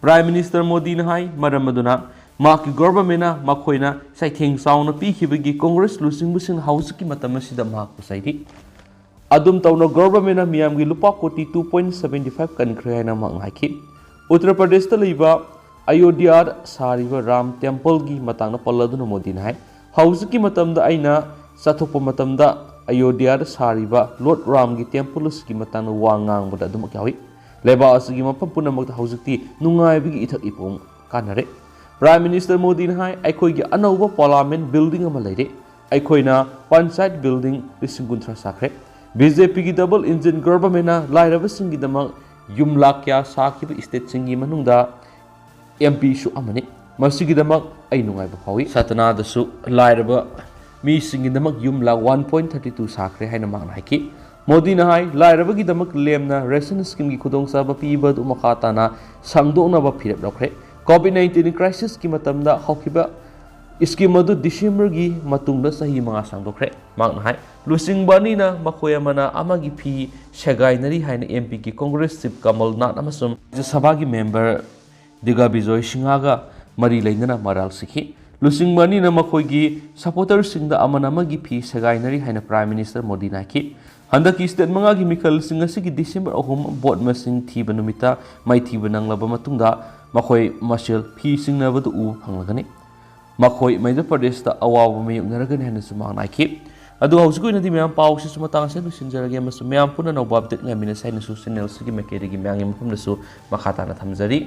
ꯄ꯭ꯔꯥꯏꯝ ꯃꯤꯅꯤꯁꯇꯔ ꯃꯣꯗꯤꯅ ꯍꯥꯏ, ꯃꯔꯝ ꯑꯗꯨꯅ ꯃꯍꯥꯛꯀꯤ ꯒꯣꯚꯔꯟꯃꯦꯟꯠꯅ ꯃꯈꯣꯏꯅ ꯆꯩꯊꯦꯡ ꯆꯥꯎꯅ ꯄꯤꯈꯤꯕꯒꯤ ꯀꯣꯡꯒ꯭ꯔꯦꯁ ꯂꯨꯆꯤꯡꯕꯁꯤꯡꯅ ꯍꯧꯖꯤꯛꯀꯤ ꯃꯇꯝ ꯑꯁꯤꯗ ꯃꯍꯥꯛꯄꯨ ꯆꯩꯔꯤ꯫ ꯑꯗꯨꯝ ꯇꯧꯅ ꯒꯣꯚꯔꯟꯃꯦꯟꯠꯅ ꯃꯤꯌꯥꯝꯒꯤ ꯂꯨꯄꯥ ꯀꯣꯇꯤ ꯇꯨ ꯄꯣꯏꯟꯠ ꯁꯕꯦꯟꯇꯤ ꯐꯥꯏꯚ ꯀꯟꯈ꯭ꯔꯦ ꯍꯥꯏꯅ ꯃꯍꯥꯛꯅ ꯍꯥꯏꯈꯤ꯫ ꯎꯠꯇꯔ ꯄ꯭ꯔꯗꯦꯁꯇ ꯂꯩꯕ ꯑꯌꯣꯙ꯭ꯌꯥꯗ ꯁꯥꯔꯤꯕ ꯔꯥꯝ ꯇꯦꯝꯄꯜꯒꯤ ꯃꯇꯥꯡꯗ ꯄꯜꯂꯗꯨꯅ ꯃꯣꯗꯤꯅ ꯍꯥꯏ, ꯍꯧꯖꯤꯛꯀꯤ ꯃꯇꯝꯗ ꯑꯩꯅ ꯆꯠꯊꯣꯛꯄ ꯃꯇꯝꯗ ꯑꯌꯣꯙ꯭ꯌꯥꯗ ꯁꯥꯔꯤꯕ ꯂꯣꯔꯗ ꯔꯥꯝꯒꯤ ꯇꯦꯝꯄꯜ ꯑꯁꯤꯒꯤ ꯃꯇꯥꯡꯗ ꯋꯥ ꯉꯥꯡꯕꯗ ꯑꯗꯨꯃꯛ ꯌꯥꯎꯏ꯫ ꯂꯩꯕꯥꯛ ꯑꯁꯤꯒꯤ ꯃꯐꯝ ꯄꯨꯝꯅꯃꯛꯇ ꯍꯧꯖꯤꯛꯇꯤ ꯅꯨꯡꯉꯥꯏꯕꯒꯤ ꯏꯊꯛ ꯏꯄꯣꯝ ꯀꯥꯟꯅꯔꯦ꯫ ꯄ꯭ꯔꯥꯏꯝ ꯃꯤꯅꯤꯁꯇꯔ ꯃꯣꯗꯤꯅ ꯍꯥꯏ, ꯑꯩꯈꯣꯏꯒꯤ ꯑꯅꯧꯕ ꯄꯥꯔꯂꯥꯃꯦꯟꯠ ꯕꯤꯜꯗꯤꯡ ꯑꯃ ꯂꯩꯔꯦ꯫ ꯑꯩꯈꯣꯏꯅ ꯄꯟꯆꯥꯌꯠ ꯕꯤꯜꯗꯤꯡ ꯂꯤꯁꯤꯡ ꯀꯨꯟꯊ꯭ꯔꯥ ꯁꯥꯈ꯭ꯔꯦ꯫ ꯕꯤ ꯖꯦ ꯄꯤꯒꯤ ꯗꯕꯜ ꯏꯟꯖꯤꯟ ꯒꯣꯚꯔꯟꯃꯦꯟꯠꯅ ꯂꯥꯏꯔꯕꯁꯤꯡꯒꯤꯗꯃꯛ ꯌꯨꯝ ꯂꯥꯈ ꯀꯌꯥ ꯁꯥꯈꯤꯕ ꯁ꯭ꯇꯦꯠꯁꯤꯡꯒꯤ ꯃꯅꯨꯡꯗ ꯑꯦꯝ ꯄꯤꯁꯨ ꯑꯃꯅꯤ꯫ ꯃꯁꯤꯒꯤꯗꯃꯛ ꯑꯩ ꯅꯨꯡꯉꯥꯏꯕ ꯐꯥꯎꯏ꯫ ꯁꯇꯅꯥꯗꯁꯨ ꯂꯥꯏꯔꯕ ꯃꯤꯁꯤꯡꯒꯤꯗꯃꯛ ꯌꯨꯝ lakh one point thirty two ꯁꯥꯈ꯭ꯔꯦ ꯍꯥꯏꯅ ꯃꯍꯥꯛꯅ ꯍꯥꯏꯈꯤ꯫ ꯃꯣꯗꯤꯅ ꯍꯥꯏ, ꯂꯥꯏꯔꯕꯒꯤꯗꯃꯛ ꯂꯦꯝꯅ ꯔꯦꯁꯟ ꯁ꯭ꯀꯤꯝꯒꯤ ꯈꯨꯗꯣꯡꯆꯥꯕ ꯄꯤꯕ ꯑꯗꯨ ꯃꯈꯥ ꯇꯥꯅ ꯁꯥꯡꯗꯣꯛꯅꯕ ꯐꯤꯔꯦꯞ ꯂꯧꯈ꯭ꯔꯦ꯫ ꯀꯣꯚꯤꯗ ꯅꯥꯏꯟꯇꯤꯟ ꯀ꯭ꯔꯥꯏꯁꯤꯁꯀꯤ ꯃꯇꯝꯗ ꯍꯧꯈꯤꯕ ꯁ꯭ꯀꯤꯝ ꯑꯗꯨ ꯗꯤꯁꯦꯝꯕꯔꯒꯤ ꯃꯇꯨꯡꯗ ꯆꯍꯤ ꯃꯉꯥ ꯁꯥꯡꯗꯣꯛꯈ꯭ꯔꯦ꯫ ꯃꯍꯥꯛꯅ ꯍꯥꯏ, ꯂꯨꯆꯤꯡꯕ ꯑꯅꯤꯅ ꯃꯈꯣꯏ ꯑꯃꯅ ꯑꯃꯒꯤ ꯐꯤ ꯁꯦꯒꯥꯏꯅꯔꯤ ꯍꯥꯏꯅ ꯑꯦꯝ ꯄꯤꯒꯤ ꯀꯣꯡꯒ꯭ꯔꯦꯁ ꯆꯤꯞ ꯀꯃꯜ ꯅꯥꯊ ꯑꯃꯁꯨꯡ ꯔꯥꯖ꯭ꯌ ꯁꯚꯥꯒꯤ ꯃꯦꯝꯕꯔ ꯗꯤꯒꯕꯤꯖꯣꯏ ꯁꯤꯡꯍꯒ ꯃꯔꯤ ꯂꯩꯅꯅ ꯃꯔꯥꯜ ꯁꯤꯈꯤ꯫ ꯂꯨꯆꯤꯡꯕ ꯑꯅꯤꯅ ꯃꯈꯣꯏꯒꯤ ꯁꯄꯣꯔꯇꯔꯁꯤꯡꯗ ꯑꯃꯅ ꯑꯃꯒꯤ ꯐꯤ ꯁꯦꯒꯥꯏꯅꯔꯤ ꯍꯥꯏꯅ ꯄ꯭ꯔꯥꯏꯝ ꯃꯤꯅꯤꯁꯇꯔ ꯃꯣꯗꯤꯅ ꯍꯥꯏꯈꯤ꯫ ꯍꯟꯗꯛꯀꯤ ꯁ꯭ꯇꯦꯠ ꯃꯉꯥꯒꯤ ꯃꯤꯈꯜꯁꯤꯡ ꯑꯁꯤꯒꯤ ꯗꯤꯁꯦꯝꯕꯔ ꯑꯍꯨꯝ ꯚꯣꯠ ꯃꯁꯤꯡ ꯊꯤꯕ ꯅꯨꯃꯤꯠꯇ ꯃꯥꯏꯊꯤꯕ ꯅꯪꯂꯕ ꯃꯇꯨꯡꯗ ꯃꯈꯣꯏ ꯃꯁꯦꯜ ꯐꯤ ꯁꯤꯡꯅꯕꯗꯨ ꯎꯕ ꯐꯪꯂꯒꯅꯤ꯫ ꯃꯈꯣꯏ ꯃꯙ꯭ꯌ ꯄ꯭ꯔꯗꯦꯁꯇ ꯑꯋꯥꯕ ꯃꯥꯌꯣꯛꯅꯔꯒꯅꯤ ꯍꯥꯏꯅꯁꯨ ꯃꯍꯥꯛꯅ ꯍꯥꯏꯈꯤ꯫ ꯑꯗꯨ ꯍꯧꯖꯤꯛꯀꯤ ꯑꯣꯏꯅꯗꯤ ꯃꯌꯥꯝ ꯄꯥꯎꯁꯤꯁꯨ ꯃꯇꯥꯡ ꯑꯁꯤꯗ ꯂꯣꯏꯁꯤꯟꯖꯔꯒꯦ ꯑꯃꯁꯨꯡ ꯃꯌꯥꯝ ꯄꯨꯟꯅ ꯑꯅꯧꯕ ꯑꯞꯗꯦꯠ ꯉꯥꯏꯃꯤꯟꯅꯁꯤ ꯍꯥꯏꯅꯁꯨ ꯆꯦꯅꯦꯜꯁꯤꯒꯤ ꯃꯥꯏꯀꯩꯗꯒꯤ ꯃꯌꯥꯝꯒꯤ ꯃꯐꯝꯗꯁꯨ ꯃꯈꯥ ꯇꯥꯅ ꯊꯝꯖꯔꯤ꯫